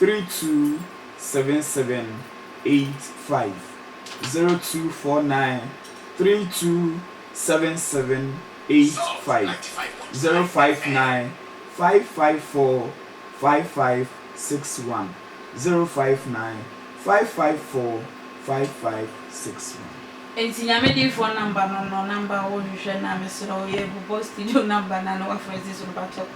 32 77 85, 0249 32 77 85, 059 554 5561, 059 554 5561. Enti Nyame diifoɔ number no no number a wo hwehwɛ no a mesrɛ wo yɛ bobɔ studio number no a na wafrɛ si so no pakyɛw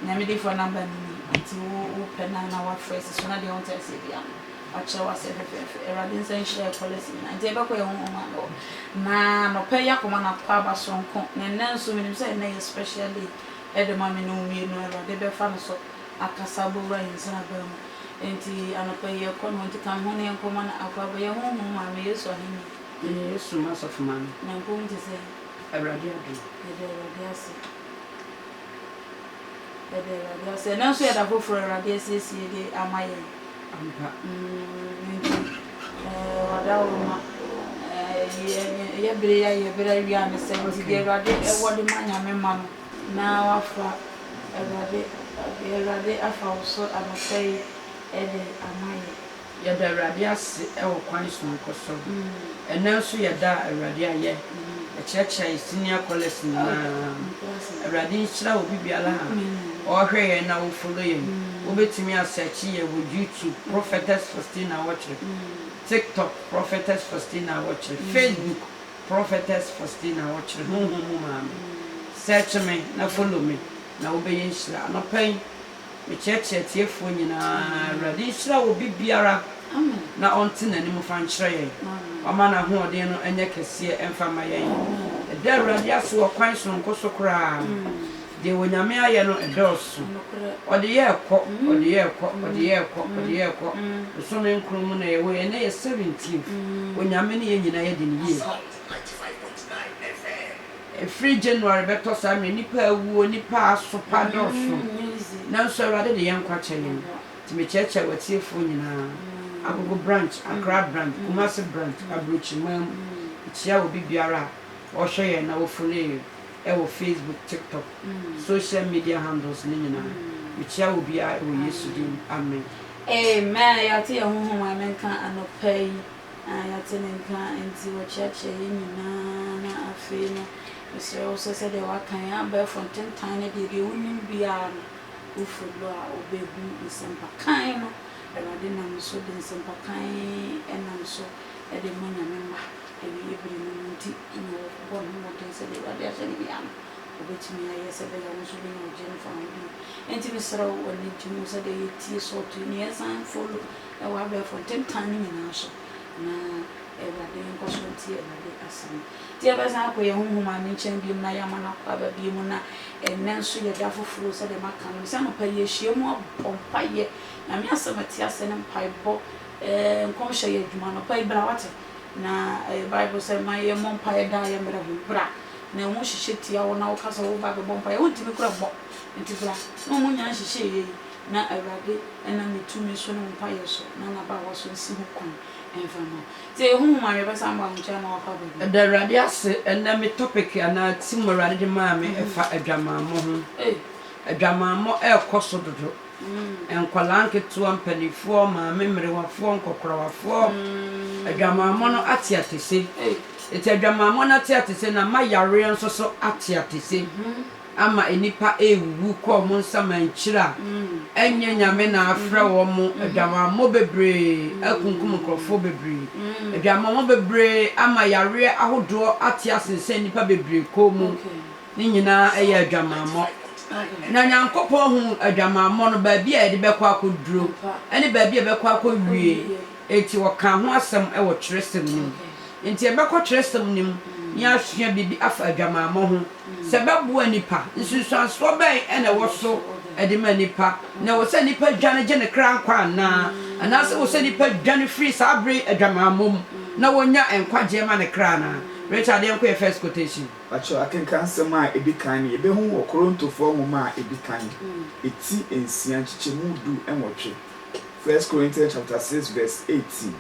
Nyame diifoɔ number no ni nti wo wo pɛ no a na wafrɛ si so na deɛ wonte aseɛ biara no wakyerɛ wo aseɛ fɛfɛɛfɛ Awurade nsa nhyira yɛ policy nyinaa nti yɛbɛkɔ yɛn honhom ano hɔ na anɔpa yi akoma no akɔ aba soronko na ɛnnɛ nso menim sɛ ɛnnɛ yɛ special day ɛde ma me ne wo mmienu Awurade bɛfa no so akasa abɔwura yɛn nsraban mu Enti anɔpa yi yɛkɔ no hɔ, nti ka me ho na yɛnkɔ ma no akwaaba, yɛn honhom maame, Yesu ahenni. Mene Yesu m'asɔfo maame. Na mpom te sɛ. Awurade adom. Yɛda Awurade ase. Yɛda Awurade ase. Ɛnnɛ nso yɛ da foforɔ Awurade asiesie de ama yɛn. Ampa. Mm, nti eh, wadaworoma eh, yɛ, yɛ bere yi ayɛ bere awia ne sɛ, nti deɛ Awurade ɛwɔ de ma Nyame mma no, Na wafa, Awurade, Awurade afa wo so anɔpa yi de ama yɛn. Yɛda Awurade ase wɔ kwan sononko so. Ɛnnɛ nso yɛ da a Awurade ayɛ. Yɛkyerɛkyerɛ yɛ senior callers nyinaa. Awurade nhyira obi biara a ɔrehwɛ yɛn na ɔfollow yɛn. Wobɛtumi asɛɛkye yɛn wɔ YouTube, Prophetess Faustina Wɔkyere, TikTok, Prophetess Faustina Wɔkyere, Facebook, Prophetess Faustina ɔkyere honhom mu maame. Search me na follow me na wobɛyɛ nhyira. Anɔpa yi mekyerɛkyerɛ atiefoɔ nyinaa Awurade nhyira obi biara na ɔnte n'anim mfa nkyerɛ yɛn. Ɔma n'ahoɔden no nyɛ kɛseɛ mfa mma yɛn. Yɛda Awurade ase wɔ kwan sononko so koraa. Deɛ Onyame ayɛ no ɛdɔɔso. Ɔde yɛɛ kɔ, ɔde yɛɛ kɔ, ɔde yɛɛ kɔ, ɔde yɛɛ kɔ. Bosome nkron mu na yɛwɔ yi, ɛnnɛ yɛ seventeenth. Onyame ne yɛn nyinaa yɛadi no yie. Ɛfiri January bɛtɔ saa mmerɛ yi, nnipa awuo, nnipa asopa dɔɔso. Nanso Awurade de yɛn nkwa kyɛ yɛn. Nti mekyerɛkyerɛ w'atiefoɔ nyinaa, Agogo branch, Accra branch, Kumasi branch, Aburokyiman mu. Mekyia obi biara a ɔhwɛ yɛn na ɔfollow yɛn. Ɛwɔ Facebook, TikTok, social media handles no nyinaa. Mekyia obiara wɔ Yesu din mu, amen. Amen yɛate yɛn honhom a ne nka anɔpa yi ah yɛate ne nka nti wɔkyeakyea yɛn nyinaa na afei no mesrɛ wo sɛ sɛdeɛ waka yɛn abɛɛfo ntentan no deɛ deɛ wonim biara no wo follow a wobɛhu nsɛmpa kann no Awurade nam so de nsɛmpa kann nam so de ma Nyame mma. Awiei bere no mu nti na wɔbɔ ne ho mmɔden sɛ deɛ Awurade ahyɛ no biara no, ɔbɛtumi ayɛ sɛ ɛbɛyɛ a wo nso wobɛnya ɔgyeɛ no fawohodie. Enti mesrɛ wo, w'ani gye ho sɛdeɛ yɛtie sɔɔto yi na yɛsan follow wɔ abɛɛfo ntentan no nyinaa so na Awurade nkɔ so ntie Awurade asɛm. Nti yɛbɛsan akɔ yɛn honhom maame nkyɛn biom na yɛama no akɔ aba biom na ɛnnɛ nso yɛ da foforɔ sɛdeɛ maka no. Mesɛ anɔpa yi yɛhyia mu abɔ mpaeɛ, Nyame asɛm a ɛte aseɛ ne mpaebɔ, nkɔmhyɛ yɛ adwuma. Anɔpa yi bra wate. Na Bible sɛ mma yɛmmɔ mpaeɛ da a yɛmmrɛ ho. Bra na wɔn hyehyɛ tia wo na woka sɛ woreba abɛbɔ mpaeɛ a, wontumi kora mmɔ. Nti bra na wɔn nnya nhyehyɛeɛ yi na Awurade nam ne tumi so ne wo mpaeɛ so na n'abaawa so nsi ho kwan mfa mma wo. Nti ɛyɛ honhom a yɛbɛsan aba wo nkyɛn ama woakɔ aba bio. Yɛda Awurade ase, ɛnnɛ me topic anaa theme Awurade de maa me ɛfa adwamammɔ ho. Adwamammɔ ɛrekɔ so dodo. Nkwadaa nketewa, mpanimfoɔ, maame mmerewafoɔ, nkɔkorawafoɔ, adwamammɔ no ate atese. Enti adwamammɔ no ate atese no ama yareɛ nso so ate atese ama nnipa rewuwu kɔ wɔn nsamankyiri a ɛnyɛ Nyame na afrɛ wɔn. Adwamammɔ bebree akunkum nkurɔfoɔ bebree. Adwamammɔ bebree ama yareɛ ahodoɔ ate asensɛn nnipa bebree kɔn mu. Ne nyinaa yɛ adwamammɔ. Na Nyankopɔn hu adwamammɔ no baabi a yɛde bɛkɔ akɔduro ne baabi a ɛbɛkɔ akɔwie, enti ɔkaa ho asɛm wɔ twerɛsɛm no mu. Enti yɛbɛkɔ twerɛsɛm no mu na yɛasua biribi afa adwamammɔ ho, sɛ ɛbɛboa nnipa, nsunsuansoɔ bɛn na ɛwɔ so de ma nnipa, na ɛwɔ sɛ nnipa dwane gye ne kra nkwa anaa, anaasɛ ɛwɔ sɛ nnipa dwane firi saa bere yi adwamammɔ mu na wɔnya nkwagyeɛ ma ne kra anaa. Richard, yɛnkɔ yɛn first quotation. Akyerɛw akenkansɛm a edi kan no, yebehu wɔ Korintofoɔ Nwoma a Edi Kan, eti nsia, nkyekyɛmu du nwɔtwe, First Corinthians chapter 6 verse 18.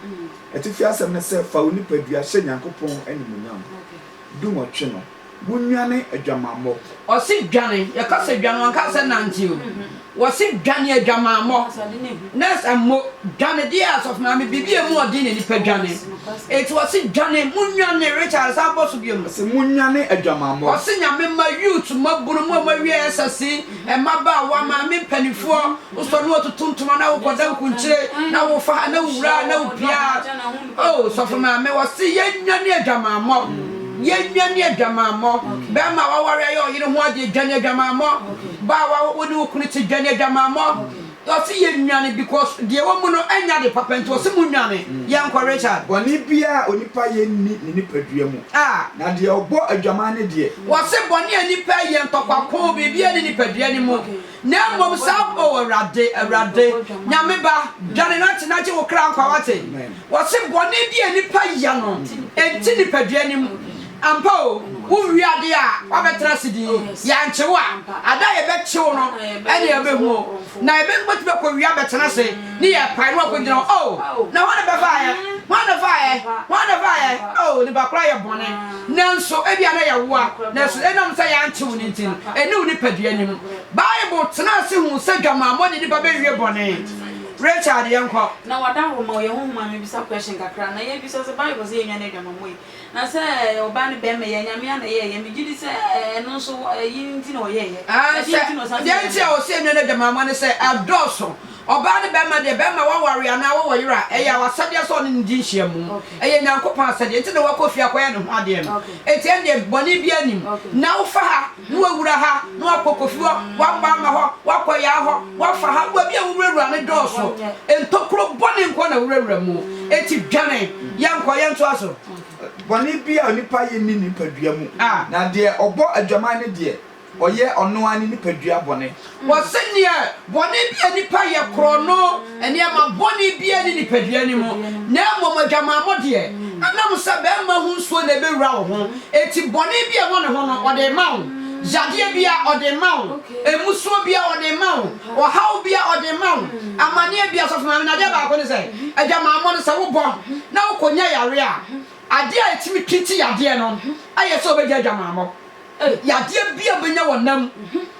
Atifi asɛm ne sɛ, Fa wo nipadua hyɛ Nyankopɔn animuonyam. Dunwɔtwe no. Monnwane adwamammɔ. Ɔse dwane, yɛka sɛ dwane wanka sɛ nante o, wɔse dwane adwamammɔ, nurse ammo, dwane deɛ asɔfo maame biribi a emu ɔden na nipa dwane, enti wɔse dwane, monnwane, Richard san bɔ so biom. Ɔse monnwane adwamammɔ. Ɔse Nyame mma youth mmabunu mo a moawie SSC, mmabaawa, maame mpanifoɔ, wosɔ ne watutu ntoma na wokɔda nkunkyire na wofa ha na wowura ha na wopia Oh sɔfo maame wɔse yɛnnwane adwamammɔ yɛnnwane adwamammɔ bɛrima a waware ayɛ ɔyere ho adeɛ dwane adwamammɔ baa wa wo ne wo kunu te dwane adwamammɔ wɔse yɛnnwane because deɛ ɛwɔ mu no ɛnyɛ ade papa nti wɔse mo nnwane yɛnkɔ Richard. Bɔne biara a onipa yɛ nni ne nipadua mu, Ah. na deɛ ɔbɔ adwaman no deɛ. Wɔse bɔne a nipa yɛ ntɔkwa ko biribiara nni nipadua no mu Na mmom saa, O Awurade, Awurade, Nyame Ba, dwane na te na gye wo kra nkwa, wate? Wɔse bɔne bi a nnipa yɛ no, ɛnte nipadua no mu. Ampa o, wo wie adeɛ a, woabɛtena ase dinn, yɛankye wo a, ada a yɛbɛkye wo no ɛne yɛbɛhu o. Na yɛbɛtumi akɔ wie abɛtena ase ne yɛpae no akɔgyina hɔ, oh, na hwan na bɛfaeɛ? Hwan na faeɛ? Hwan na faeɛ? Oh, nipa korɔ ayɛ bɔne. Nanso ebia na yɛwoa, nanso ɛnam sɛ yɛankye wo no nti no, ɛnni wo nipadua anim. Bible tenaa ase huu sɛ dwamammɔ de nnipa bɛwie bɔne. Richard, yɛnkɔ. Na wadaworo ma ɔyɛ honhom a mebisa question kakra na yɛbisa sɛ bible sɛ yɛnwane adwamammɔ yi na sɛ ɔbaa ne bɛɛma yi anyame a na ɛyɛɛyɛ megye di sɛ ɛno nso ɛyi nti na ɔyɛɛyɛ Aane, ɛdeɛn sɛ nti na ɔsan sɛ deɛ nti a yɛnwane. ɔsɛ yɛnwane adwamammɔ ne sɛ ɛdɔɔso. Ɔbaa ne bɛrima deɛ, bɛrima waware anaa wowɔ yere a, ɛyɛ w'asɛdeɛ sɛ ɔne no di nhyiamu. Ɛyɛ Nyankopɔn asɛdeɛ, nti na wakɔ fie akɔyɛ ne ho adeɛ no. Enti ɛndeɛ bɔne biara nnim. Na wofa ha, na wawura ha, na wakɔ Kofi hɔ, wabɔ ama hɔ, wakɔ Yaa hɔ, wafa ha, baabi a wowurawura no dɔɔso. Ntokuro bɔne nko na wurawura mu. Enti dwane. Yɛnkɔ, yɛntoa so. Bɔne biara a onipa yɛ nni ne nipadua mu, na deɛ ɔbɔ adwaman no deɛ, Ɔyɛ ɔno ara ne nipadua bɔne. Wɔse neɛ bɔne bi a nipa yɛ korɔno, nneɛma bɔne biara nni nipadua no mu, na mmom adwamammɔ deɛ, ɛnam sɛ bɛrima ho nsuo na ɛbɛwura wo ho, enti bɔne bi a ɛwɔ ne ho no ɔde rema wo, yadeɛ biara ɔde rema wo, mmusuo biara ɔde rema wo, ɔhaw biara ɔde rema wo, amaneɛ biara. Sɔfo Maame, na adeɛ baako ne sɛ, adwamammɔ no sɛ wobɔ na wokɔnya yareɛ a, adeɛ a ɛtumi treat yadeɛ no yɛ sɛ wobɛgya adwamammɔ. Yadeɛ bi a wobɛnya wɔ nna mu,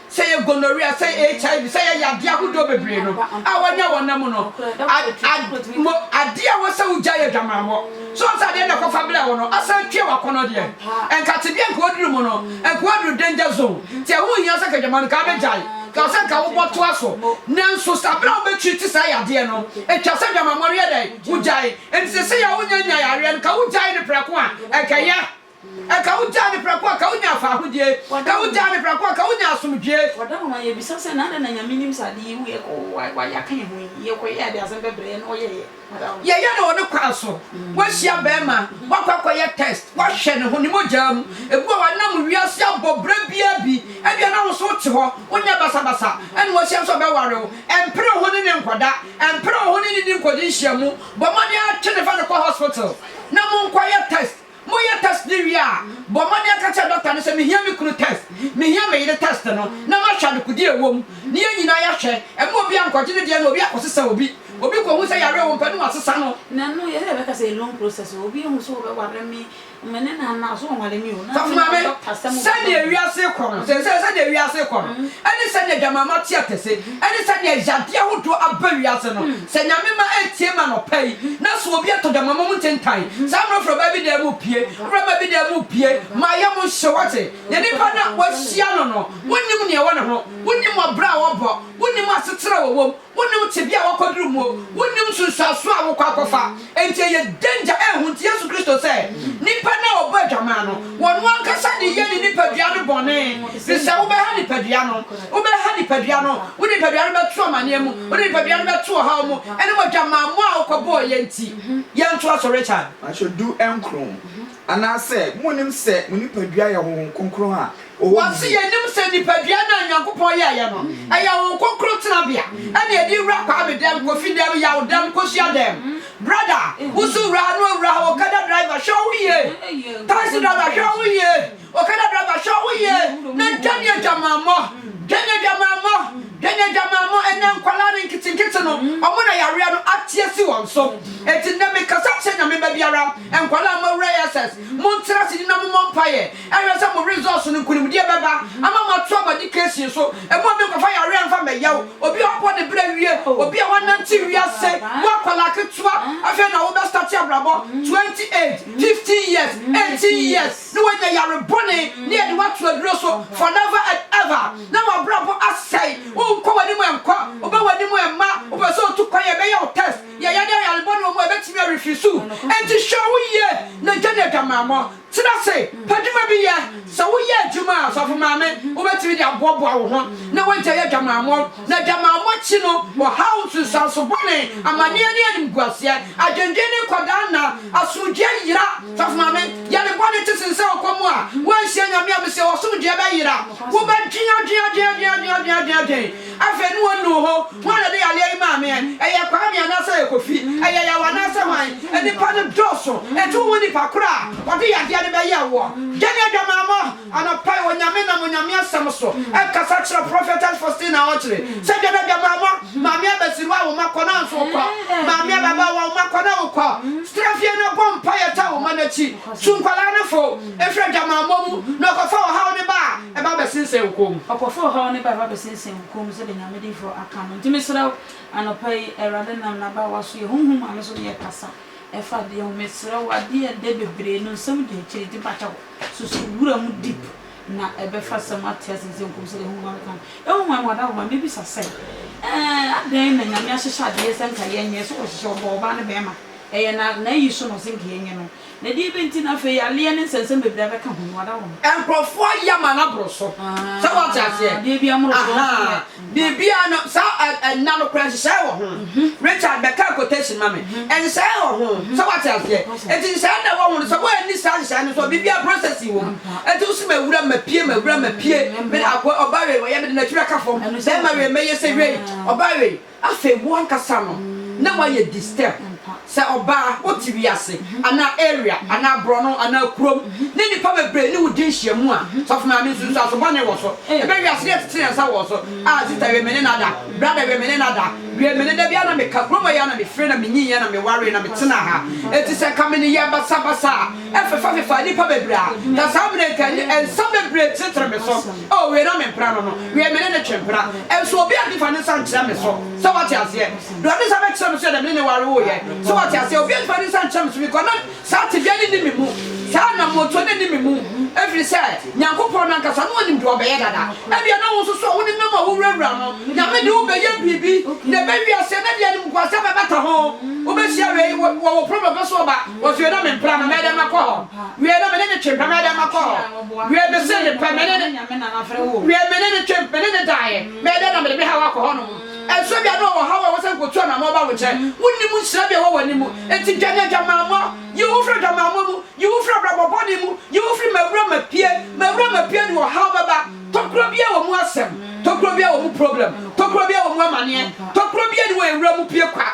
sɛ ɛyɛ gonorrhea, sɛ ɛyɛ HIV, sɛ ɛyɛ yadeɛ ahodoɔ bebree no a woanya wɔ nna mu no, mo adeɛ a ɛwɔ sɛ wogyae yɛ adwamammɔ. So woahu sɛ adeɛ no a ɛkɔfa brɛɛ wo no asan atue w'akɔnnɔdeɛ? Nka tebea nka woaduru mu no, nka woaduru danger zone. Nti ɛho nhia sɛ nka adwamammɔ no nka wobɛgyae, nka ɛwɔ sɛ nka wobɔ toa so. Nanso sɛ berɛ a wobɛtreat saa yadeɛ no, ɛtwa sɛ adwamammɔ no yɛ dɛn? Wogyae. Nti seesei a wonnya nnya yareɛ no, nka wogyae no prɛko a, nka ɛyɛ. Nka wogyaa no prɛko a, nka wonya fahodie. Nka wogyaa no prɛko a, nka wonya asomdwoeɛ. Wɔda hɔ ma yɛbisa sɛ, Na adɛn na Nyame nim sɛ ade yi wo yɛ yɛaka yɛn ho yi, yɛkɔyɛɛ a ɛde asɛm bɛbrɛ yɛn na ɔyɛeɛ? Wɔda hɔ. Yɛyɛ no wɔ ne kwan so. Woahyia barima, woakɔ akɔyɛ test, woahwɛ ne ho, ne mogyaa mu. Ebi wɔ hɔ a, nam wiase abɔ bra biara bi. Ebia na wo nso wote hɔ, wonyɛ basabasa, ɛna wahyia wo sɛ ɔbɛware wo. Mpere wo ho ne no nkɔda. Mpere wo ho ne no nni nkɔdi nhyiamu. Bɔ mmɔden ara twe no fa no kɔ hospital na monkɔyɛ test. Moyɛ test no wie a, bɔ mmɔden ara ka kyerɛ dɔkta no sɛ, Mehia me kunu test, mehia me yere test no, na mahwɛ adekode a ɛwɔ mu, na yɛn nyinaa yɛahwɛ. Mma obiara nkɔgye ne deɛ na obi akɔsesa obi. Obi kɔhu sɛ yareɛ wɔ mu pɛ na wasesa no. Na ɛno yɛ sɛ yɛbɛka sɛ ɛyɛ long process o, obi ahu sɛ wɔbɛware me, me ne no anaa so wɔnware me o, na Sɔfo afei na Maame, dɔkta sɛm bɛba sɛdeɛ mu. wiase rekɔ no, seesei sɛdeɛ wiase rekɔ no, ɛne sɛdeɛ adwamammɔ te atɛse, ɛne sɛdeɛ yadeɛ ahodoɔ aba wiase no, sɛ Nyame ma ɛretie me anɔpa yi, na sɛ obi atɔ adwamammɔ mu ntentan, saa mmerɛ wofiri ɔbaa bi dan mu repue, wofiri ɔbaa bi dan mu repue, ma yam nhye, woate? Na nipa no a woahyia no no, wonnim nea ɛwɔ ne ho, wonnim ɔbra a ɔbɔ, wonnim asetena a ɔwɔ mu, Wonnim tebea a woakɔduru mu o, wonnim nsunsuansoɔ a wokɔ akɔfa. Enti ɛyɛ danger, ɛhu nti Yesu Kristo sɛ, nipa no a ɔbɔ adwaman no, ɔno ankasa de yɛ ne nipadua no bɔne, firi sɛ wobɛha nipadua no, wobɛha nipadua no, wode nipadua no bɛto amaneɛ mu, wode nipadua no bɛto ɔhaw mu, ɛne w'adwamammɔ a wokɔbɔeɛ nti. Yɛntoa so, Richard. Ahyɛ du nkron. Anaasɛ monnim sɛ mo nipadua yɛ Honhom Kronkron a ɔwɔ mo Wɔse mu? yɛnnim sɛ nipadua no a Nyankopɔn yɛeɛ no, ɛyɛ Honhom Kronkron tenabea, ɛna yɛde wura Kwame dɛm, Kofi dɛm, Yaw dɛm, Kosua dɛm. Brother, wo so wura ha na wawura ha, Okada driver hwɛ wo ho yie, Taxi driver hwɛ wo ho yie, Okada driver hwɛ wo ho yie, na dwane adwamammɔ, dwane adwamammɔ. Dɛn adwamammɔ? Ɛnnɛ nkwadaa no nketenkete no, wɔn na yareɛ no ate asi wɔn so. Enti nnɛ mekasa kyerɛ Nyame ba biara, nkwadaa a moawura SS, montena ase di na mommɔ mpaeɛ nhwɛ sɛ mo results no nkunimdie bɛba ama moatoa mo education so. Ɛmu obi nkɔfa yareɛ mfa mmɛyɛ wo. Obi a wabɔ ne bra awie, obi a wanante wiase, wo akwadaa ketewa, afei na wobɛ starte abrabɔ, 28, 15 years, 18 years, ne wanya yare bɔne ne yɛde wo ato aduro so forever and ever na w'abrabɔ asɛe, wonkɔ w'anim ɛnkɔ, woba w'anim ɛmma, wopɛ sɛ otu kwan yɛbɛyɛ wo test, yɛyɛ dɛ yare bɔne wɔ mu a ɛbɛtumi arefuse wo, enti hwɛ wo yie na dwane adwamammɔ, tena ase, pɛ adwuma bi yɛ, sɛ woyɛ adwuma a sɔfo maame wobɛtumi de aboaboa wo ho na woagyae adwamammɔ, na adwamammɔ akyi no ɔhaw, nsunsuanso bɔne, amaneɛ ne animguaseɛ, adwendwen ne nkwadaa nna, asomdwoeɛ yera. Sɔfo maame, yare bɔne te sen sɛ ɔkɔm a woanhyia Nyame a mesɛ w'asomdwoeɛ bɛyera. Wobɛdwen adwen adwen adwen adwen adwen adwen adwen afei ne wonu wo ho. Hwan na ɛde yareɛ yi maa meɛ? Ɛyɛ Kwame anaasɛ ɛyɛ Kofi? Ɛyɛ Yaw anaasɛ hwan? Nnipa no dɔɔso enti wonhu nipa korɔ a ɔde yadeɛ no bɛyɛɛ woɔ. Dwane adwamammɔ anɔpa yi Onyame nam Onyame asɛm so ɛkasa kyerɛ Prophetess Faustina Ɔkyere sɛ dwane adwamammɔ. Maame abasiriwa wo mma kɔ na nso wokɔ. Maame ababaawa wo mma kɔ na wokɔ. Tena fie na bɔ mpaeɛ taa wo mma no akyi. Tu nkwadaa no fo firi adwamammɔ mu na ɔkɔfa ɔhaw no ba a, ɛba abɛsensɛn wo kɔn mu. Ɔkɔfa ɔhaw no ba a, ɛba abɛsensɛn wo kɔn mu sɛdeɛ Nyame difoɔ aka no. Nti mesrɛ wo, anɔpa yi, Awurade nam n'abaawa so yɛ honhom maame so ne yɛ kasa ɛfa adeɛ ho. Mesrɛ wo, adeɛ ɛdɛ bebree no nsɛm di akyire nti mpakyɛw susu wura mu deep. Na ɛbɛfa sɛ moate ase sɛ nkum sɛdeɛ Honhom no ka no. Ɛwɔ mu a, m'adamfo, mɛbisa sɛ, Ɛɛ, adɛn na Nyame ahyehyɛ adeɛ sɛ nka yɛnyɛ? So ɔhyehyɛ ɔbɔɔ ɔbaa ne bɛɛma? Ɛyɛ na n'ayi so na ɔse nka yɛnyɛ no. Na ɛdeɛ bɛ nti na afei yareɛ ne nsɛnsɛm bebree abɛka ho? M'adamfo. Nkurɔfoɔ ayɛ ama no aboro so. Sɛ woate aseɛ? Adeɛ bi amoro so. Ahaa. Biribiara no, saa nna no koraa nhyehyɛe wɔ ho. Richard, bɛka quotation ma me. Nhyehyɛe wɔ ho. Sɛ woate aseɛ? Enti nhyehyɛe no a ɛwɔ ho no, sɛ woanni saa nhyehyɛe no so a, biribiara processing wɔ mu. Enti wo se mawura, mapue, mawura, mapue, me de akɔ, ɔbaa wei, wɔyɛ mede n'akyi bɛka fam, bɛrima wei, mɛyɛ sɛ wei, ɔbaa wei. Afei wo ankasa no na woayɛ disturb. Sɛ ɔbaa, wote wiase, anaa area, anaa borɔno, anaa kurom, ne nnipa bebree ne wo di nhyiamu a, sɔfo maame nsunsuanso bɔne wɔ so. Ɛbɛ wiase ne yɛtete yɛn nsa wɔ so. Ah, sister wei me ne no ada, brother wei me ne no ada, wei me ne, da biara na meka, kurom ha yi ara na mefiri na menyiniiɛ na mewaree na metenaa ha. Enti sɛ nka me nneyɛɛ basabasa a ɛfefafefaa nnipa bebree a, nka saa mmerɛ yi nka nsa bebree teretere me so. Oh, wei na mempena no no, wei me ne no twe mpena. Nso obi amfa ne nsa nkyerɛ me so. Sɛ woate aseɛ? Deɛ ɔde nsa bɛkyerɛ me so yɛ deɛ me ne no ware woeɛ. So woate aseɛ? Obi amfa ne nsa nkyerɛ me so because na saa tebea no nni me mu. Saa anammɔntuo no nni me mu. Ɛfiri sɛ, Nyankopɔn no ankasa no ɔnim deɛ ɔbɛyɛ dada. Ebia na wo nso so a wonenam a wowurawura no, Nyame de wo bɛyɛ biribi, na ɛbɛwie aseɛ na deɛ animguaseɛ bɛbata ho. Wobɛhyia wei, wɔ, wɔwɔ problem pɛ so ɔba, wɔse wei na mempena no, mɛyɛ dɛn makɔ hɔ? Wei na me ne no twe mpɛ, mɛyɛ dɛn makɔ hɔ? Wei mese mepɛ, me ne no, wei me ne no twe, me ne no daeɛ, mɛyɛ dɛn na mede me haw akɔ hɔnom? Nso ebia na ɔwɔ haw a ɛwɔ sɛ nkotu anammɔn ba wo nkyɛn. Wonnim nhyira bi a ɛwɔ w'anim. Enti dwane adwamammɔ. Yi wo ho firi adwamammɔ mu. Yi wo ho firi abrabɔ bɔne mu. Yi wo ho firi mawura mapue. Mawura mapue de ɔhaw bɛba. Tokuro biara wɔ mu asɛm. Tokuro biara wɔ mu problem. Tokuro biara wɔ mu amaneɛ. Tokuro biara nni hɔ a ɛwura mu pue kwa.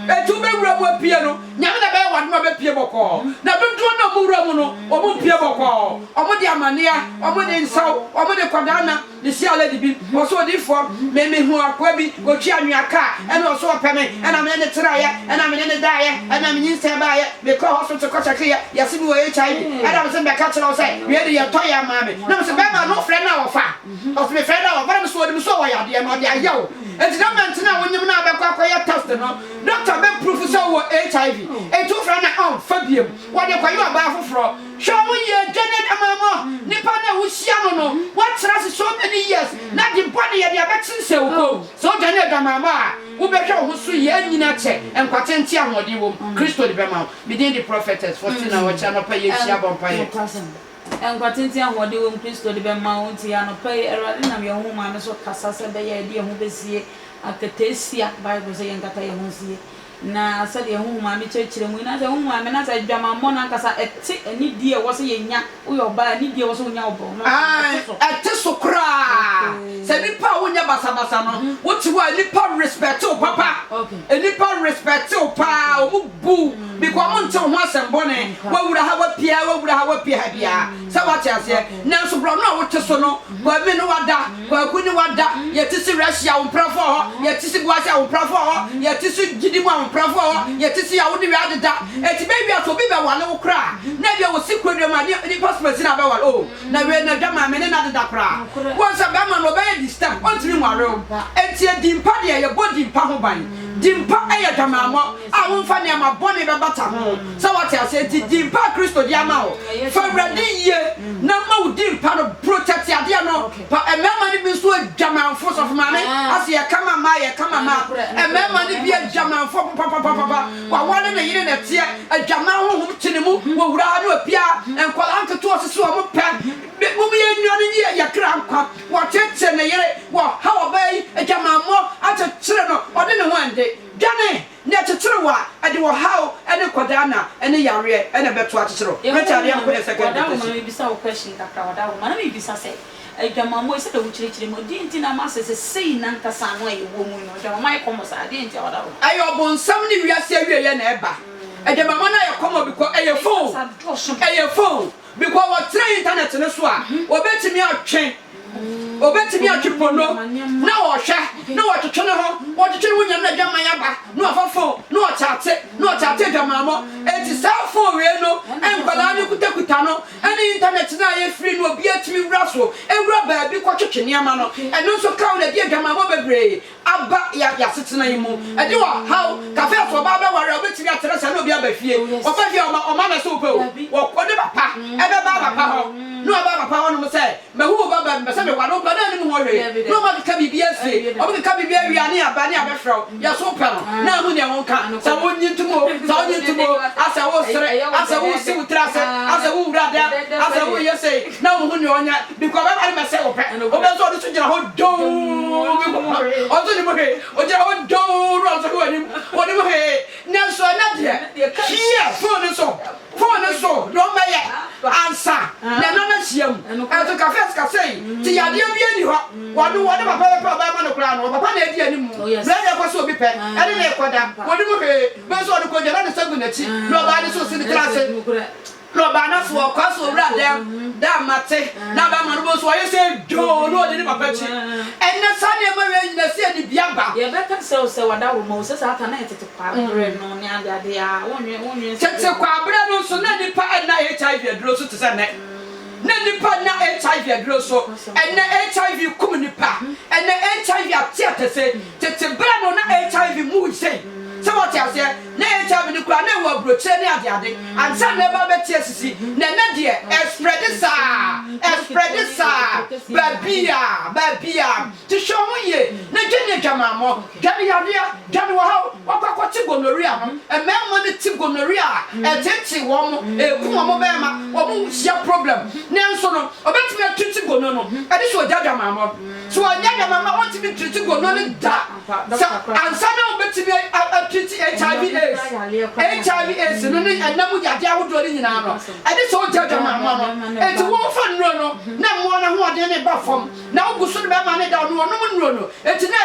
Enti wobɛwura mu apue no, Nyame na bɛyɛ w'adom a bɛpue bɔkɔɔ. Na dodoɔ no a ɔmo wura mu no, ɔmo mpue bɔkɔɔ. Ɔmo de amaneɛ, ɔmo de nsaw, ɔmo de kɔdaanna. Mehyiaa lady bi, ɔse odiyifoɔ, me mehuu akoa bi, ɔtwi anwea car, ɛna ɔse ɔpɛ me, ɛna mene no tenaeɛ, ɛna mene no daeɛ, ɛna me nyinsɛn baeɛ, mekɔɔ hospital kɔ kyɛkeeɛ, yɛse mewɔ HIV, ɛna mese mebɛka kyerɛ wo sɛ, wei de yɛtɔ yɛ maa me, na mese bɛɛma no wofrɛ no a ɔfa? Ɔse mefrɛ no a ɔfa, na mese ɔnim sɛ ɔwɔ yadeɛ no ɔde ayɛ wo, enti na mɛntena a wonyem no a bɛkɔ akɔyɛ test no, doctor bɛ proof sɛ wowɔ HIV, enti wofrɛ no a ɔmfa biom, wɔde kɔyɛ ɔbaa foforɔ. Hwɛ wo yie, dwane adwamammɔ, nipa no a wohyia no no, woatra ase so many years, na ade bɔne yɛde abɛkyensɛn wo kɔn mu. Sɛ wodwane adwamammɔ a, wobɛhwɛ wo ho so yie, anyini akyɛ, nkwa tenten ahoɔden wom, Kristo de bɛma wo. Me din de Prophetess Faustina Ɔkyɛ, anɔpa yi yɛnhyia bɔ mpaeɛ. Nokwasɛm, nkwa tenten ahoɔden wom, Kristo de bɛma wo, nti anɔpa yi Awurade nam yɛn honhom maame so kasa sɛ ɛbɛyɛ a yɛde yɛn ho bɛsie akataasia, Bible sɛ yɛnkata yɛn ho nsie. Na sɛdeɛ honhom maame kyerɛkyerɛ mu yi, na sɛ honhom maame, na sɛ adwamammɔ no ankasa ɛte anidie a ɛwɔ sɛ yɛnya, woyɛ ɔbaa a, anidie a ɛwɔ sɛ wonya wɔ borɔno ase no, Aane, ɛte so. ɛte so koraa. Sɛ nipa a wonyɛ basabasa no, wote hɔ a nnipa respect wo papa. Nnipa respect wo paa, wɔn bu wo because wɔn nte wo ho asɛm bɔne. Wawura ha, wapue ha, wawura. ha wapue ha biara. Sɛ woate aseɛ? Nanso borɔno a wote so no, Kwame ne wada, Kwaku ne wada, yɛte se Russia ahomprafoɔ wɔ hɔ, yɛte se Boase ahomprafoɔ wɔ hɔ, yɛte se gyidi mu ahomprafoɔ wɔ hɔ, yɛte se Yawode wia deda. Enti bɛwia sɛ obi bɛwale wo koraa a, na ebia wɔsi kurodua mu a, nipa soma si na abɛwale, oh, na wei no adwaman, me ne no adeda koraa. Woahu sɛ bɛrima no ɔbɛyɛ disturb, ɔntumi nware wo. Enti edin pa deɛ, yɛbɔ din pa ho ban. Din pa yɛ adwamammɔ a womfa nneɛma bɔne bɛbata ho. Sɛ woate aseɛ? Enti din pa a Kristo de ama wo, fa Awurade yie na ma wo din pa no protect adeɛ no. Pa mmarima no bi nso adwamanfo, sɔfo maame, ase yɛka ma mmaa, yɛka ma mmaa. Mmarima no bi adwamanfo papapapapa. Waware ne yere na ɛteɛ, adwaman honhom te ne mu, wɔwura ha ne wapia, nkwadaa nketewa ɔsese wɔn pɛ. Mom yɛnnwane nyi yɛn kra nkwa. Wɔkyekyere ne yere, wɔhaw ɔbaa yi, adwamammɔ akyekyere no, ɔde ne ho ɛnde. Dwane! Nea ɛkyekyere wo a, ɛde ɔhaw ne kɔdaanna ne yareɛ na ɛbɛto akyekyere wo. Richard yɛnkɔ yɛn second Wada wo ma dictation. mebisa wo question kakra wada wo ma na mebisa sɛ adwamammɔ yi sɛdeɛ wokyerɛkyerɛ mu deɛn nti na ama sɛ sesei nankasa ano a yɛwɔ mu yi no adwamammɔ ayɛ kɔmɔ saa deɛn nti a wada wo ma. Ɛyɛ ɔbonsam ne wiase awieɛ na ɛba. Adwamammɔ no ayɛ kɔmɔ because ɛyɛ phone, ɛyɛ phone. Because wɔtena internet no so a, wɔbɛtumi atwe, wɔbɛtumi atwe pono na wɔhwɛ na wɔtwetwe ne ho, wɔtwetwe ne ho nyam na adwaman aba na wɔfa phone na wɔkyate na wɔkyate adwamammɔ. Enti saa phone wei no nkwadaa no kutakuta no ɛne internet no a ɛyɛ free no obiara tumi wura so wura baabi kɔtwetwe nneɛma no, ɛno nso ka ho na ɛde adwamammɔ bebree aba yɛ asetena yi mu. Ɛde ɔhaw, kafe a sɛ ɔbaa bɛware a obetumi atena saa na obi aba fie. Ɔba fie a ɔma ɔma no sɛ wopɛ o. Ɔkɔ ne papa ɛbɛba papa hɔ na ɔba papa hɔ nom sɛ mahu wo ba ba mepɛ sɛ meware wo koraa na anim ho hwee na ɔma keka biribi asie. Ɔmo keka biribi awie a ne aba ne abɛfrɛ wo yɛ so wopɛ no na ahu nea wonka sɛ wonnye ntom o sɛ wonnye ntom o asɛ wosere asɛ wosi wo tiri ase asɛ wowura dɛm asɛ woyɛ sei na wohu nea ɔnyɛ because ɔbɛba no bɛsɛ wo pɛ wobɛ nso ɔno nso gyina hɔ doo bi kɔ ɔnso nim hwee ɔgyina hɔ doo na ɔnso hwɛ w'anim ɔnim hwee nanso ɛnɛ deɛ hwiɛ phone no so phone no so na ɔmmɛyɛ ansa na ɛno no ahyia mu ɛnso kafe kasa yi te yadeɛ bi ani hɔ wɔno wɔne papa bɛpɛ ɔbɛma no koraa no ɔpapa na adi anim mmerɛ na ɛkɔ sɛ obi pɛ ɛne ne kɔda ɔnim hwee bɛ nso ɔde kɔgya na ne nsa gu n'akyi na ɔbaa ne so si ne tiri ase Na ɔbaa no so ɔkɔ so owura dɛm da mate na bɛma no bo nso ɔyɛ sɛ dwoo na ɔdi ne papa akyi. Ɛnnɛ saa nneɛma wei nyina sɛ yɛde bi aba. Yɛbɛka sɛ wo sɛ w'adaworo ma wo sɛ saa ta na yɛ tete kwaberɛ no ne ade ade a wonnwen wonnwen sɛ. Tete kwaberɛ no nso na nnipa nna HIV aduro so te sɛ nnɛ. Na nnipa nna HIV aduro so. Ɛnnɛ HIV kum nnipa. Ɛnnɛ HIV ate atɛse. Tete berɛ no na HIV mmu sei. Sɛ woate aseɛ? Na HIV no koraa na ɛwɔ aburokyire ne adeade ansa na ɛba abɛte asisi. Na ɛnɛ deɛ ɛsprɛde saa, ɛsprɛde saa baabiara, baabiara. Nti hwɛ wo ho yie na dwane adwamammɔ, dwane yareɛ, dwane ɔhaw. Woakɔ akɔte gonorrhea no, mmarima no te gonorrhea a, ɛtetee wɔn, ɛku wɔn barima, wɔn hyia problem. Nanso no, ɔbɛtumi atreat gono no, ɛde sɛ ɔgya adwamammɔ. Sɛ ɔnyɛ adwamammɔ a, ɔntumi ntreat gono no da. Sɛ ansa na wobɛtumi atreat HIV AIDS, HIV AIDS no ne ɛna mu yadeɛ ahodoɔ no nyinaa no, ɛde sɛ wogya adwamammɔ no. Enti wofa nnuro no na mmoa no ahoɔden no ba fam, na wogu so de bɛma no da no ɔnom nnuro no, enti na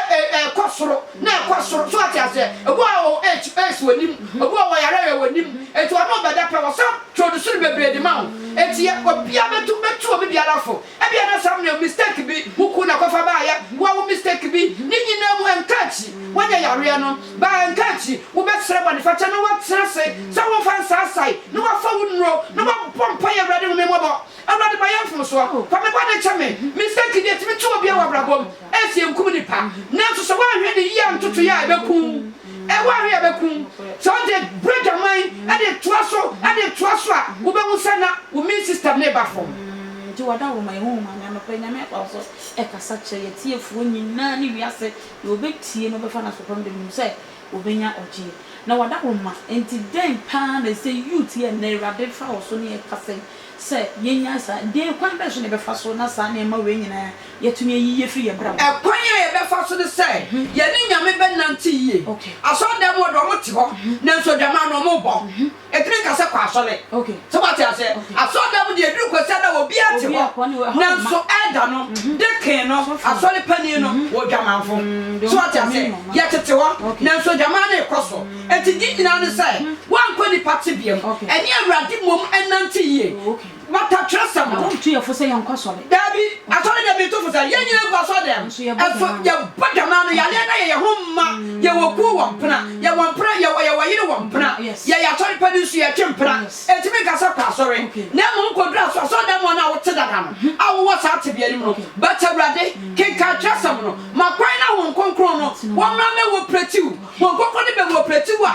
ɛkɔ soro, na ɛkɔ soro. So wate aseɛ? Ebi wɔ hɔ a ɔwɔ AIDS, AIDS wɔnim, ebi wɔ hɔ a ɔyare yɛ wɔnim, enti ɔne wo bɛda pɛ, wɔsan produce no bebree de ma wo. Enti yɛ obiara bɛtu, bɛtu obi biara fo. Ebia na saa mmerɛ mistake bi wo kunu na kɔfa baayɛ, woa wo mistake bi, ne nyinaa mu ɛnka akyi woanya yareɛ no, but ɛnka akyi wobɛsrɛ bɔnefakyɛ na woatena ase sɛ womfa nsaasae na woafa wo nnuro na woabɔ mpaeɛ Awurade hu me mmɔbɔ, Awurade mayɛ mfomsoɔ, fa me bɔne kyɛ me, mistake deɛ ɛtumi to obiara wɔ abrabɔ mu, ɛsi ɛnkum nipa, nanso sɛ woanhwɛ no yie antotoeɛ a ɛbɛku wo. Ɛwɔ ahe a ɛbɛku wo? Sɛ wode berɛ dwaman de toa so de toa so a, wobɛhu sɛ na wo immune system no reba fam. Nti w'adaworo ma yɛhu Maame anɔpa yi Nyame afa wo so ɛkasa kyerɛ yɛtiefoɔ nyinaa ne wiase deɛ ɔbɛtie no ɔbɛfa no asopam de menim sɛ ɔbɛnya ɔgyeɛ na w'adaworo ma nti dɛn paa na ɛsɛ youth yi ɛnnɛ Awurade fa wo so ne yɛkasa yi sɛ yɛnyae saa deɛ kwan bɛn so na yɛbɛfa so na saa nneɛma wei nyinaa yɛatumi ayiyi afiri yɛn abrabɔ mu. Ɛkwan a yɛbɛfa so ne sɛ yɛne Nyame bɛnante yie. Asɔredan mu hɔ deɛ wɔte hɔ, nanso adwaman no wɔbɔ. Ɛtumi nka sɛ kɔ asɔre. So woate aseɛ? Asɔredan mu deɛ ɛduru Kwasiada a obiara te hɔ, nanso elder no, deacon no, asɔre panin no, wɔ dwamanfo. So wate aseɛ? Yɛtete hɔ, nanso adwaman no rekɔ so. Enti ne nyinaa ne sɛ, woankɔ nnipa tebea mu, ɛne Awurade mmom nnante yie. Bata twerɛsɛm no. Wontu yɛn fo sɛ yɛnkɔ asɔre. Daabi, asɔre deɛ mentu fo sɛ yɛn nyinaa ngu asɔre dɛm. Nso yɛbɔ Ɛso dwama. yɛbɔ dwama no, yareɛ no ayɛ yɛn ho mma. Yɛwɔ kuo wɔ mpena, yɛwɔ mpena, yɛwɔ yɛwɔ yere wɔ mpena. Yɛyɛ asɔre panin nso yɛtwe mpena. Enti menka sɛ kɔ asɔre, na mmom kɔduru asɔ asɔre dɛm hɔ no a wote dada no, a wowɔ saa tebea no mu no, bata Awurade, kenkan twerɛsɛm no, ma kwan na Honhom Kronkron no wɔmmra mmɛwɔ prɛtiw. Wɔn kɔkɔ no bɛwu ɔprɛtiw a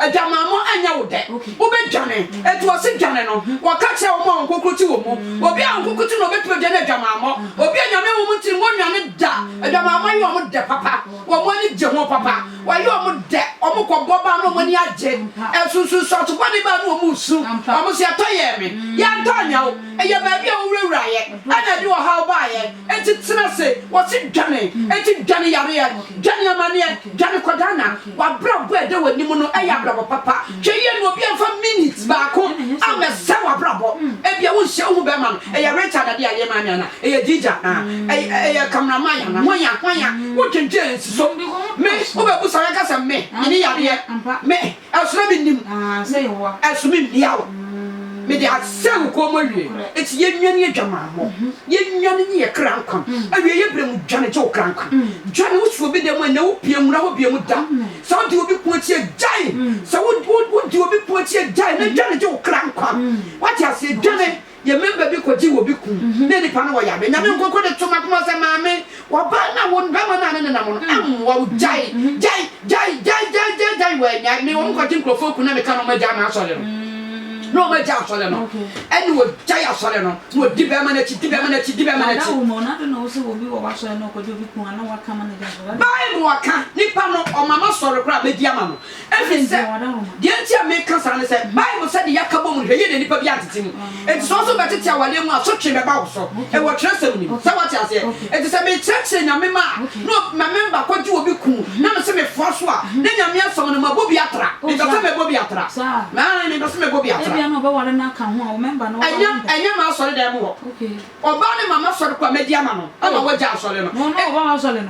adwamammɔ anyɛ wo dɛ. Wobɛdwane. Enti wɔse dwane no, wɔka kyerɛ wɔn a wɔn kɔkɔ te wɔ mu. Obi a wɔn kɔkɔ te no ɔbɛtumi adwane adwamammɔ. Obi a Nyame honhom nti no wɔnnwane da. Adwamammɔ yɛ wɔn dɛ papa. Wɔn ani gye ho papa. Wɔyɛ wɔn dɛ. Wɔn kɔ bɔ baa na wɔn ani agye. Nsunsunsuanso bɔne baa na wɔn resu. Wɔn se ɛtɔ yɛɛ me. Yɛantɔ anyɛ wo. Ɛyɛ baabi a wowurawuraeɛ ɛna ɛde ɔhaw baeɛ. Enti tena ase. Wɔse dwane. Enti dwane yareɛ. Dwane amaneɛ. Dwane kɔdaanna. W'abrabɔ a ɛda w'anim no yɛ abrabɔ papa. Hwɛ yie na obi amfa minute baako ammɛsɛe w'abrabɔ. Ebia wonhyia wohu bɛrima no, ɛyɛ Richard ade a yɛ maame anaa? Ɛyɛ Dija anaa? Ɛyɛ cameraman anaa? Hwan a? Hwan a? Wodwendwen nsi so. Me, wobɛbusa wobɛka sɛ me, menni yareɛ. Me. Ɛso na mennim. Ɛso memmia wo. Mede asɛe wo kɔn mu awie. Enti yɛnnwane adwamammɔ. Yɛnnwane nye yɛn kra nkwa. Awieeɛ berɛ mu, dwane gye wo kra nkwa. Dwane, wosi obi dan mu a, nnɛ wopue nwura hɔ bio da. Sɛ wodi obi ko akyi a, gyae. Sɛ wodi obi ko akyi a, gyae na dwane gye wo kra nkwa. Woate aseɛ? Dwane. Yɛ member bi kɔgye wɔ bi kum na nipa no wɔ yareɛ Nyame nkonko de to makoma sɛ maame ɔbaa no a wo bɛma no a ne nenam no ɛmmoa wo gyae gyae gyae gyae gyae gyae gyae wanyae me wɔn kɔgye nkurɔfoɔ ku na meka na wɔn agyae m'asɔre no na wɔn agyae asɔre no ɛne wɔgyae asɔre no na wɔdi bɛrima no akyi di bɛrima no akyi di bɛrima no akyi. Bible aka nipa no ɔma m'asɔre koraa mɛdi ama no. Efisɛ, deɛ enti a meka saa ne sɛ, Bible sɛ deɛ yɛaka bom no, hwɛ yie na nnipa bi antete mu. Enti sɛ wo nso wobɛtete awareɛ mu a, asotwe bɛba wo so. Ɛwɔ twerɛsɛm no mu. Sɛ woate aseɛ? Enti sɛ mekyerɛkyerɛ Nyame mma a, na ma memba kɔgye obi ku, na mese mefoa so a, na Nyame asɛm no, mabɔ bi atra. Mempɛ sɛ mɛbɔ bi atra. Aane, mempɛ sɛ mɛbɔ bi atra. Ɛnyɛ, ɛnyɛ m'asɔredan mu hɔ. Ɔbaa no ma m'asɔre kɔ a, mɛdi ama no, ama wagya asɔre no.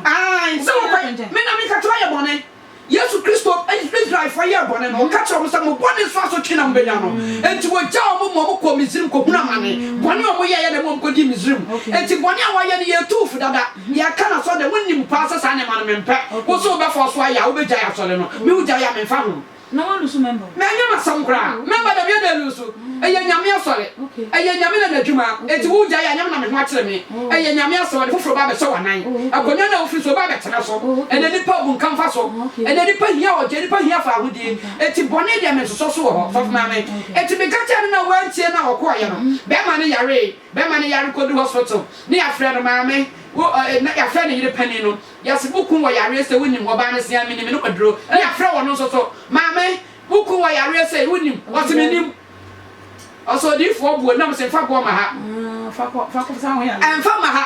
Aane, sɛ wokɔ, me na meka kyerɛ wo ayɛ bɔne. Yesu Kristo Israelfoɔ yɛɛ bɔne no, ɔka kyerɛɛ wɔn sɛ, Mo bɔne so asotwe na mobɛnya no. Enti wɔgyaa wɔn ma wɔkɔɔ Misraim kɔhunuu amane. Bɔne a wɔyɛeɛ na ɛma wɔkɔdii Misraim. Enti bɔne a wɔayɛ no, yɛretu wo fo dada. Yɛreka no asɔre dɛm, wonim paa sɛ saa nneɛma no mempɛ. Wo nso wobɛfɔɔ so ayɛ a, wobɛgyae asɔre no. Me wogyae a, memfa ho. Manyɛ m'asɛm koraa. Mɛmba dɛm, yɛ dɛn lusu? Ɛyɛ Nyame asɔre. Ɛyɛ Nyame na n'adwuma. Enti wo gyae a, nyɛ me na me ho akyere me. Ɛyɛ Nyame asɛm, ɔde foforɔ ba abɛhyɛ w'anan. Akonnwa no a wofiri so, ɔba abɛtena so. Ɛnnɛ nnipa abunkam fa so. Ɛnnɛ nnipa hia ɔgye, nnipa hia fawohodie. Enti bɔne deɛ mensosɔ so wɔ hɔ. Sɔfo Maame, Enti meka kyerɛɛ no na wantie no a ɔkɔeɛ no, bɛrima no yaree. Bɛrima no yare kɔduru hospital, ne yɛafrɛ no, Maame, wo ɛ, na yɛafrɛ ne yere panin no. Yɛse wo kun wɔ yareɛ sei, wonim? Ɔbaa no se, Aane, menim, menom aduro. Ne yɛafrɛ ɔno nso so, Maame, wo kun wɔ yareɛ sei, wonim? Ɔse, Menim. Ɔse, Odiyifoɔ buo, nam se, Mfa boɔ ma ha. Ɛmfa ma ha.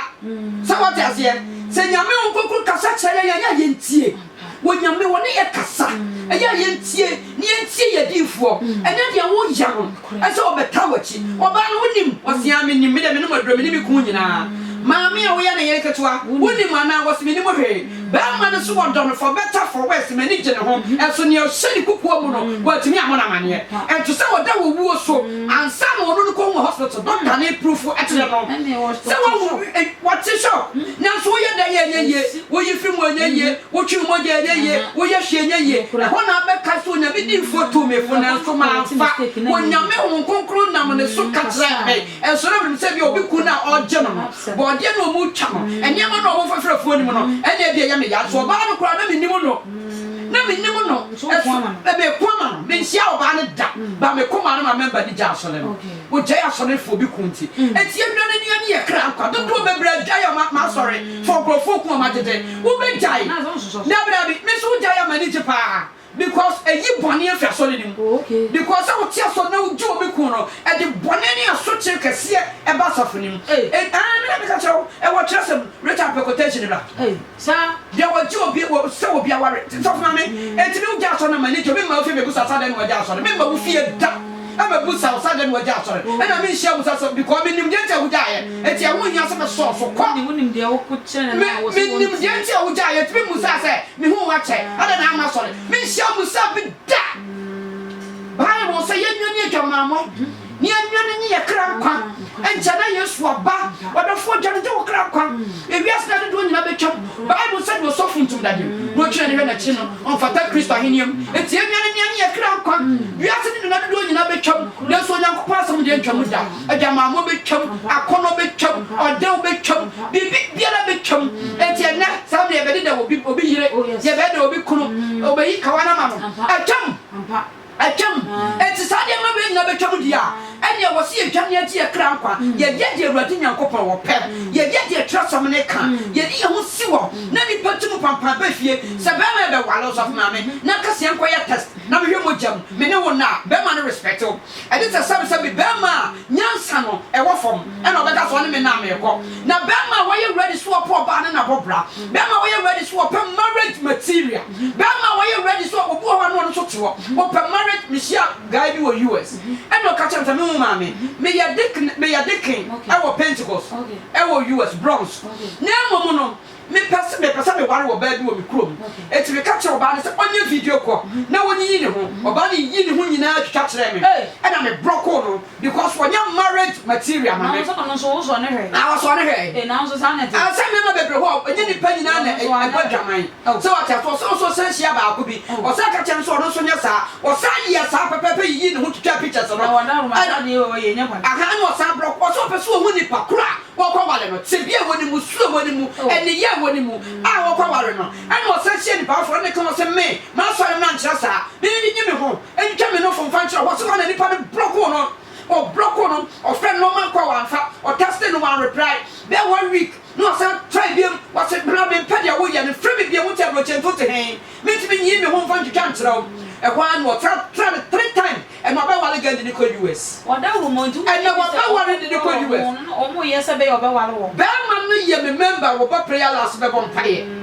Sɛ woate aseɛ? Sɛ Nyame Honhom Kronkron kasa kyerɛ yɛn a, ɛyɛ a yɛntie. Wɔ Nyame, wɔne yɛ kasa. Ɛyɛ a yɛntie, na yɛntie yɛn adiyifoɔ. Ɛnyɛ deɛ woyɛ no, ɛsɛ ɔbɛtaa w'akyi. Ɔbaa no, wonim? Ɔse, Aane, menim. Me deɛ menom aduro, me ne me kunu nyinaa. Maame a woyɛ ne yere ketewa, wonim anaa? Ɔse, Mennim hwee. Barima no so wɔdɔ no for better for worse, m'ani gye ne ho. Nso nea ɔhyɛ ne kokoa mu no, wantumi ammɔ no amanneɛ. Ɛnto sɛ ɔda wɔ wuo so ansa na ɔno no kɔhu wɔ hospital, doctor no proof kyerɛ no sɛ wawu, wɔte shock. Nanso woyɛ dɛn a ɛnyɛ yie, woyi firi mu a ɛnyɛ yie, wotwe wo mogya a ɛnyɛ yie, woyɛ hwee ɛnyɛ yie. Ɛhɔ na abɛka sɛ Onyame diyifoɔ tuu me fo nanso mamfa. Onyame Honhom Kronkron nam ne so ka kyerɛɛ me. Nso na menim sɛ ebia obi kun no a ɔregye no no, bɔɔdeɛ na wɔretwa no, nneɛma no a wɔfrɛfrɛ afuo no mu no, ɛnna ebia ɛyɛ me ya. Nso ɔbaa no koraa, na mennim no. Na mennim no. Nso meko ama no. Menhyia ɔbaa no da. Ba meko maa no ma mɛmba ne gyaa asɔre no. Wɔgyae asɔre for obi kun nti. Enti yɛn nuanom ne yɛn kra nkwa. Dodoɔ bebree agyae wɔn asɔre for nkurɔfoɔ kun wɔn agyegye. Wobɛgyae? Dabi, dabi. Me nso wogyae a m'ani gye paa. Because ɛyi bɔne afi asɔre no mu. Because sɛ wote asɔre na wogye obi kun no, ɛde bɔne ne asotwe kɛseɛ ɛba asafo no mu. Ɛɛ me na meka kyerɛ wo, ɛwɔ twerɛsɛm mu. Richard pɛ quotation bra. Deɛ wɔgye obi wɔ sɛ obi aware. Sɔfo maame, enti me wogye asɔre na m'ani gye, memma wo fie mɛbusa sɛ adɛn na wagye asɔre. Memma wo fie da ɛmɛbusa wo sɛ adɛn na wagye asɔre. Ɛna menhyia mu sɛ because menim deɛ nti a. a wogyaeɛ, enti ɛho nhia sɛ mɛsɔ wo so. Kɔ! Wonim deɛ woko kyerɛ no Me, a, wɔ sɛ menim wɔntie. deɛ nti a wogyaeɛ, enti memmusaa sɛ, Mehuu wo akyɛ, adɛn na amma asɔre? Menhyia wo mmusaa bi da! Bible sɛ yɛnnwane adwamammɔ, na yɛnnwane nye yɛn kra nkwa. Ɛnkyɛ na Yesu aba. Ɔdɔfoɔ, dwane gye wo kra nkwa. Ewiase no adedoɔ nyinaa bɛtwam. Bible sɛ deɛ ɔsɔ funtum dadeɛ mu, na ɔtwi n'ani hwɛ n'akyi no, ɔmfata Kristo ahennie mu. Enti yɛnnwane na yɛnye yɛn kra nkwa. Wiase no nna dodoɔ nyinaa bɛtwam, nanso Onyankopɔn asɛm deɛ ɛntwam da. Adwamammɔ bɛtwam, akɔnnɔ bɛtwam, ɔdɛw bɛtwam, biribi biara bɛtwam. Enti ɛnnɛ, saa mmerɛ yɛbɛdeda obi, obi yere, yɛbɛdeda obi kunu, ɔbɛyi kawa no ama no. Atwam! Atwam! Enti saa nneɛma wei nyinaa bɛtwam deɛ a, ɛnneɛ ɛwɔ sɛ yɛdwane agye yɛn kra nkwa, yɛyɛ deɛ Awurade Nyankopɔn wɔ pɛ, yɛyɛ deɛ twerɛsɛm no ka, yɛde yɛn ho si hɔ na nnipa tu mu pampan ba fie. Sɛ barima rebɛware wo, sɔfo maame, na ka sɛ yɛnkɔyɛ test na mehwɛ mogya mu, me ne wo nna a, barima no respect wo. Ɛne sɛ sɛbesɛbe barima a nyansa no ɛwɔ fam ɛna ɔbɛka sɛ ɔne me nna a merekɔ. Na barima a wayɛ ready sɛ ɔpɛ ɔbaa ne nabɔ bra, barima a wayɛ ready sɛ ɔpɛ marriage material, barima a wayɛ ready sɛ obi wɔ hɔ a na ɔno nso te hɔ ɔpɛ marriage. Mehyia guy bi wɔ US ɛna ɔka kyerɛ me sɛ me wo maame meyɛ deacon meyɛ deacon ɛwɔ Pentecost ɛwɔ US Bronx na mmom no Mepɛ sɛ mepɛ sɛ meware ɔbaa bi wɔ me kurom. Enti meka kyerɛɛ ɔbaa no sɛ ɔnyɛ video call na ɔnyiyi ne ho. Ɔbaa no yiyii ne ho nyinaa twitwa kyerɛɛ me. Ɛna me brɔkoo no because ɔnyɛ marriage material ma me. Nanso ɔno nso wosɔɔ no hwɛe? Ah, ɔsɔɔ no hwɛe. Ee, nanso saa na ɛte. Ah, sɛ mmarima bebree hɔ a, ɛnyɛ nnipa nyinaa na Ɔno nso anyɛ ɛbɔ adwaman. Sɛ wate aseɛ? Ɔsan nso ɔsan hyia baako bi. Ɔsan ka kyerɛɛ no sɛ ɔno nso nyɛ saa. Ɔsan yɛɛ saa pɛpɛɛpɛ yiyii ne ho twitwaa pictures no. Na wɔda Roma Ɛna saa deɛ wei wɔyɛ nyɛ kwan. Aha, ɛna ɔsan brɔkoo. Ɔsɛ ɔpɛ sɛ ɔhu nipa koro a wɔkɔware no, tebea a ɛwɔ ne mu, su a ɛwɔ ne mu, nneyɛe a ɛwɔ ne mu a wɔkɔware no. Ɛnna ɔsan hyiaa nnipa afoforo ne ka wɔn sɛ, Me, m'asɔre mmara nkyerɛ saa. Minyiyi me ho ntwa me nofo mfa nkyerɛ hɔ. Ɔse hɔ na nnipa no blɔkoo no. Ɔblɔkoo no, ɔfrɛɛ no normal call wamfa, ɔtɛstee no wanreply. Bɛyɛ one week na ɔsan try biom, ɔse, Bra mempɛ deɛ woyɛ no, frɛ me biom, wote aburokyi nto te he? Mintumi nyiyi me ho mfa ntwitwa nkyerɛ wo. Ɛhɔ ara na ɔtra traa no three times. Ɛna ɔbɛware girl de no kɔ US. Ɔdawuro mu nti Ɛna wɔbɛware de no kɔ US. Wɔn no wɔn yɛ sɛ bɛyɛ ɔbɛware wɔn. Bɛɛma no yɛ me member wɔbɔ prayer last bɛbɔ mpaeɛ.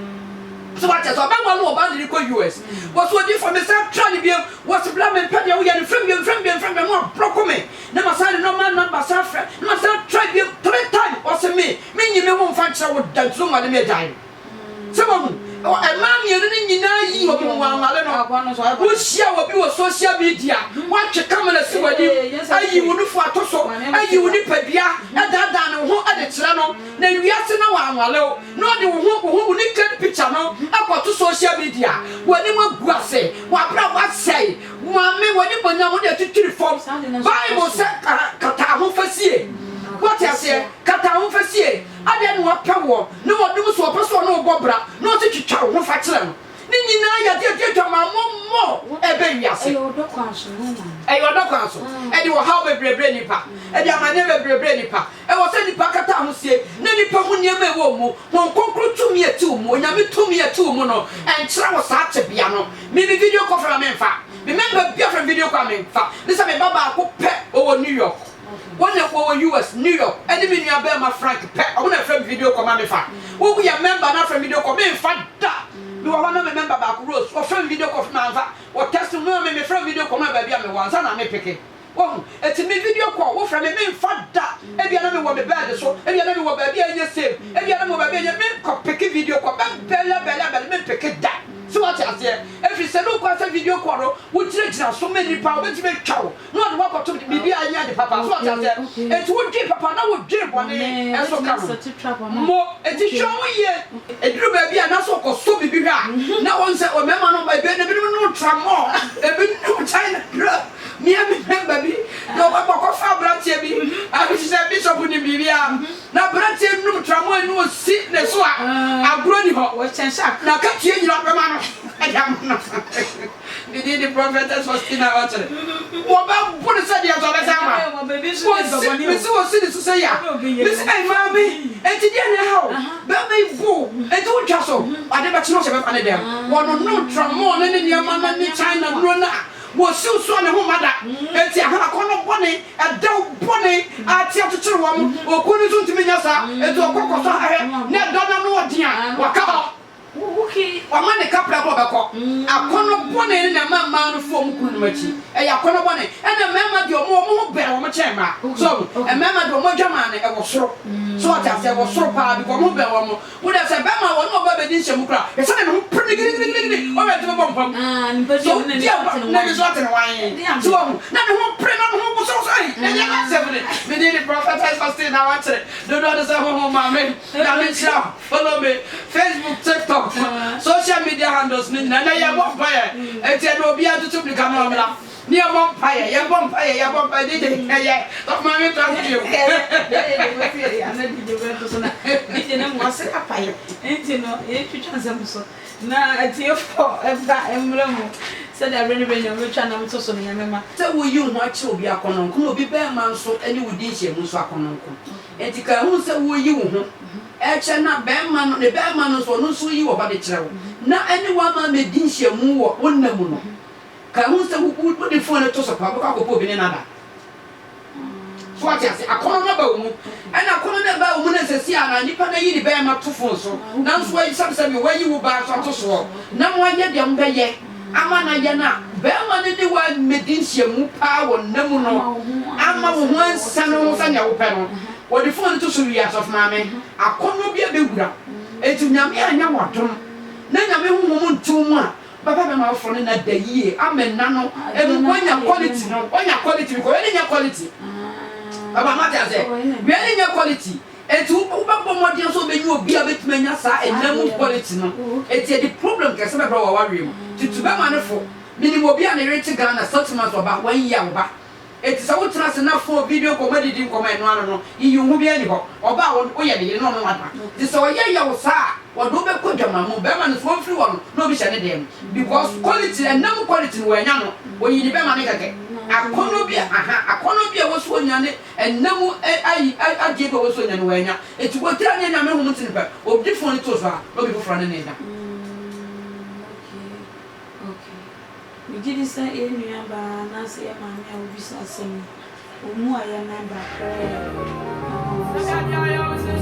So wate aseɛ ɔbɛware ɔbaa de no kɔ US. Wɔse odiyifoɔ me san tra no biom. Wɔse bra mempɛ deɛ woyɛ no frɛ me biom frɛ me biom frɛ me biom na wabrɔko me na masan de normal number san frɛ na masan tra biom three times ɔse me menyi me ho mfa nkyerɛ wo da nti no nware me agyae no. Sɛ wahu? Mmaa mmienu no nyinaa yii wɔn ho, wɔanware no. Wohyia obi wɔ social media, woatwe camera si w'anim, ayi wo nufu ato so, ayi wo nipadua, adaadaa ne ho de kyerɛ no, na wiase na wanware wo, na ɔde wo ho, wo ho, wo naked picture no akɔto social media, w'anim agu ase, w'abrabɔ asɛe, maame, w'animuonyam wode atwitwiri fam. Bible sɛ kata ahofasie. Woate aseɛ? Kata ahofasie. Adɛn na wapɛ woɔ na ɔnim sɛ ɔpɛ sɛ ɔne wo bɔ bra na ɔse twitwa wo ho fa kyerɛ no? Ne nyinaa yɛ adeɛ ɛde adwamammɔ mmɔ ɛbɛ wiase. Ɛyɛ ɔdɔ kwan so no maame. Ɛyɛ ɔdɔ kwan so. Ɛde ɔhaw bebree brɛ nnipa. Ɛde amaneɛ bebree brɛ nnipa. Ɛwɔ sɛ nnipa kata ahosie na nnipa hu nneɛma a ɛwɔ wo mu. Honhom Kronkron tumi a ɛte wo mu, Onyame tumi a ɛte wo mu no, ɛnkyerɛ wo saa tebea no. Me me video call frɛ me a memfa. Me member biara frɛ me video call a memfa. Ne sɛ me ba baako pɛ ɔwɔ New York. Wɔn na wɔwɔ US, New York, ɛne me nua barima Frank pɛ, wɔn na ɛfrɛ me video call ma me fa. Wo yɛ member na afrɛ me video call, me nfa da. Me wɔ hɔ na me member baako Rose, ɔfrɛ me video call manfa. Wɔ text me ma me me frɛ me video call ma baabi a me wɔ ansa na me peke. Wahu? Eti me video call, wo frɛ me, me nfa da. Ebia na me wɔ me bed so, ebia na me wɔ baabi a ɛnyɛ safe, ebia na me wɔ baabi a ɛnyɛ, me nkɔ peke video call, bɛ bɛlɛ bɛlɛ bɛlɛ, me mpeke da. So wate aseɛ? Ɛfiri sɛ ne kwan sɛ video call no, wo gyina gyina so ma nnipa, wɔbɛtumi atwa wo. Na ɔde wo akɔto biribi a ɛnyɛ ade papa. So wate aseɛ? Enti wodwen papa na wodwen bɔne nso ka ho. Mo, enti hwɛ wo ho yie. Ɛduru baabi a na sɛ ɔkɔsɔ biribi hwɛ a, na wɔn sɛ mmarima no, ebi ebinom nom tramɔɔ, ebinom China duro. Me a me member bi, na ɔkɔfa aberanteɛ bi, ahwehwɛ sɛ bishop nim biribi a, na aberanteɛ nom tramɔɔ no ɔsi ne so a, agorɔ ni hɔ. Na akatua nyina ɔbɛma no de ama no. Ne din de Prophetess Faustina Ɔkyere. Wɔbɛbo no sɛ deɛ nso ɔbɛsan aba. Wɔsi, mesi wɔsi ne so sɛ ya. Mesi, ɛy maame, enti deɛ na ɛha wo? Bɛrima yi bo wo, enti wontwa so. Ade bɛkye no ɔhyɛ bɛfa ne dɛm. Wɔnonom tramɔɔ no ne nneɛma no ne China nnuro no a, wɔsiw so a ne ho mma da. Enti aha akɔnnɔ bɔne, ɛdɛw bɔne ate akyekyere wɔn. Okunu no nso ntumi nyɛ saa, enti ɔkɔ kɔsɔ ahwɛ na ɛdɔ no ano ɔden a, waka hɔ. Wama ne kaprɛ kɔ ɔbɛkɔ. Akɔnnɔ bɔne no na ɛma mmaa no fa wɔn kununom akyi. Ɛyɛ akɔnnɔ bɔne. Ɛna mmarima deɛ wɔn wɔn ho bɛn wɔn kyɛn mmaa. So wahu? Mmarima deɛ wɔn adwaman no ɛwɔ soro. So wate aseɛ? Ɛwɔ soro paa because wɔn ho bɛn wɔn. Wo deɛ sɛ bɛrima a wɔne ɔbaa bɛdi nhyɛmu koraa a, hwɛ sɛdeɛ ne ho pere no gidigidigidi. Ɔwɛ nti bɛbɔ mpam. So di agorɔ na ne so ate ne wan. So wahu? Na ne ho pere na ne ho wosowoso. Ei, ɛnyɛ m'asɛm ni. Me din de Prophetess Faustina Wakyere. Dodoɔ no sɛ Honhom Maame. Nyame nhyira wo. Follow me Facebook, TikTok, social media handles no nyinaa. Ɛnɛ yɛbɔ mpaeɛ. Enti ɛnɛ obiara ntutu mmirika na ɔmmra. Ne yɛbɔ mpaeɛ, yɛbɔ mpaeɛ, yɛbɔ mpaeɛ. DJ ɛyɛ. Sɔfo maame toa so bio. Ana DJ bɛto so na DJ no mu ase apae. Enti no yɛntwitwa nsɛm so na atiefoɔ ɛba mmra mu sɛdeɛ berɛ no bɛnya wɔbɛtwa nam to so no Nyame ma. Sɛ woyi wo ho akyerɛ obi akɔnnɔ nko na obi barima nso ne wo di nhyiamu nso akɔnnɔ nko. Enti ka hu sɛ woreyi wo ho rekyerɛ na barima no, ne barima no nso, ɔno nso reyi wɔ hɔ de kyerɛ wo, na ɛne wo ama amedi nhyiamu wɔ wo nna mu no. Ka hu sɛ wode fon no to so paa, wobɛkɔ akɔpɛ obi ne no ada. So wate ase? Akɔnnɔ no aba wo mu. Ɛna akɔnnɔ no a ɛbaa wo mu no nsɛsi a na nipa no ayi ne barima to fon so, nanso wayi sɛbesɛbe wayi wo baa nso ato soɔ, na moayɛ deɛ mobɛyɛ ama no ayɛ no a, barima no ne wo ammɛdi nhyiamu paa wɔ nna mu no, amma wo ho ansiane wo ho sɛdeɛ wopɛ no. Wɔde fon no to so wie a, Sɔfo Maame, akɔnnɔ bi abɛwura wo. Enti Nyame anyɛ wo adom na Nyame honhom nte wo mu a, wobɛpɛ bɛrima foforɔ ne no ada yie ama nna no mu woanya quality no, woanya quality because wei no nyɛ quality. Papa, moate aseɛ? Wei no nyɛ quality. Enti wobɛbɔ mmɔden sɛ wobɛnya obi a wobɛtumi anya saa nna mu quality no. Enti ɛde problem kɛse bɛbrɛ wo w'awareɛ mu. Tutu bɛma no fo. Menim obi a ne yere te Ghana, settlement ɔba, one year ɔba. Enti sɛ wotena ase na phone, video nkɔmmɔ, adidi nkɔmmɔ a ɛno ano no, yiyi wo ho biara nni hɔ. Ɔba a, woyɛ ne yere na ɔno wada. Nti sɛ ɔyɛ yɛ wo saa a, wɔde wo bɛkɔ dwaman mu. Bɛrima no nso wɔmfiri hɔ no, na obi hyɛ ne dan mu. Because quality, nna mu quality no wannya no. Ɔyii ne bɛrima no kɛkɛ. Akɔnnɔ bi a, aha, akɔnnɔ bi a ɛwɔ sɛ ɔnya ne Nna mu ayi adeɛ bi a ɔwɔ sɛ ɔnya no wannya. Enti wɔtraa ne anyame hom nti no pɛ, ɔdi fon no too so a, na obi foforɔ ne no reda. Mm, okay, okay. Megye di sɛ yɛn nuabaa anaasɛ yɛn maame a wobisa asɛm no, ɔmmuaeɛ no aba koraa ama wo sɛ.